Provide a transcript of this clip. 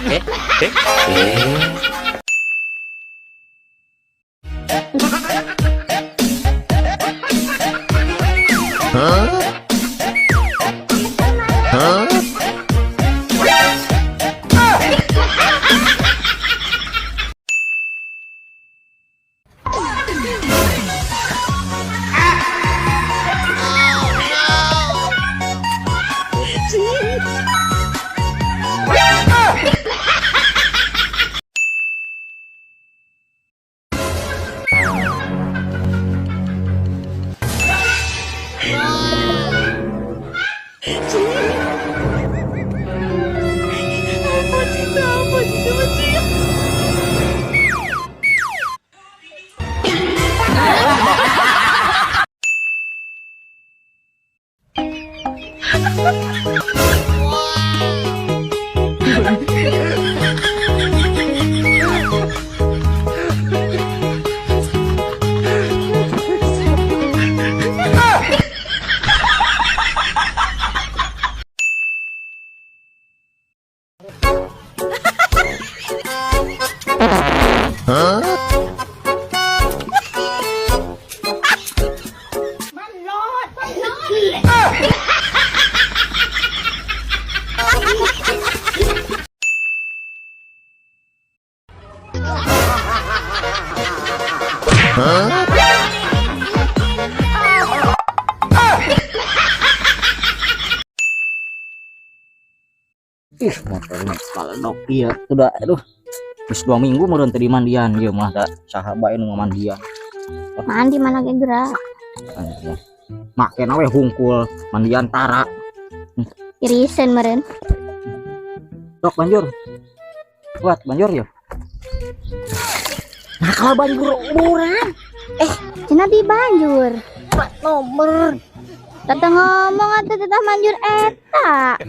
Eh, eh, eh. Ih, motornya kaledok ieu udah, aduh. Geus 2 minggu meureun teu dimandian ieu mah, da saha bae nu mandian. Mandi mana ge gerak. Makena we hungkul, mandian tara. Irisan meureun. Sok banjur. Buat banjur yuk. Nah, kalau banjur umuran. Cenah di banjur. Plat nomor. Tata ngomong atuh tetah manjur eta.